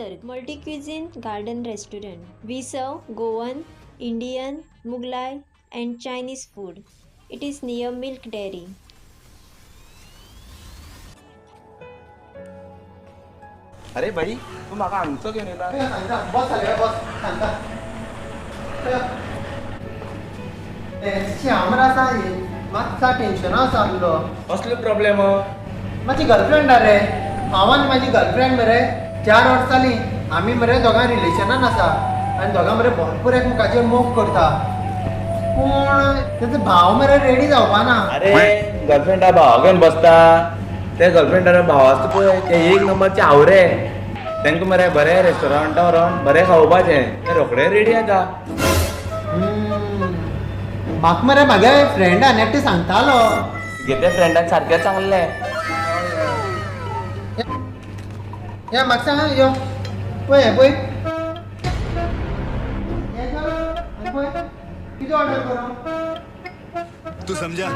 Swarg multi cuisine garden restaurant. We serve Goan, Indian, Mughlai and Chinese food. It is near Milk Dairy. अरे भाई, तूं म्हाका हांगचो घेवन येयला. सांगता, बस जाले, बस, सांगता. श्याम आसा, मातसा टेन्शना आसा आसलो. कसलो प्रॉब्लेम? म्हाजी गर्लफ्रेंड रे. हांव आनी म्हाजी गर्लफ्रेंड मरे 4 वर्सां जालीं आमी मरे दोगां रिलेशनान आसा आनी दोगां मरे भरपूर एकमेकाचेर मोग करता, पूण तेजो भाव मरे रेडी जावपाना. अरे, गर्लफ्रेंडा भावा घेवन बसता. ते गर्लफ्रेंडा भाव आसता पळय, ते एक नंबरचे आवरे. तांकां मरे बरें रेस्टॉरंटा व्हरोन बरें खावोवपाचें, ते रोखडे रेडी जाता. म्हाका मरे म्हागे फ्रेंडान एकटें सांगतालो. तुगे फ्रेंडान सारकें सांगलें. या, म्हाका सांग, यो पळय, हें पळय, हें कर आनी पळय कितें ऑर्डर करूं. तू समझा?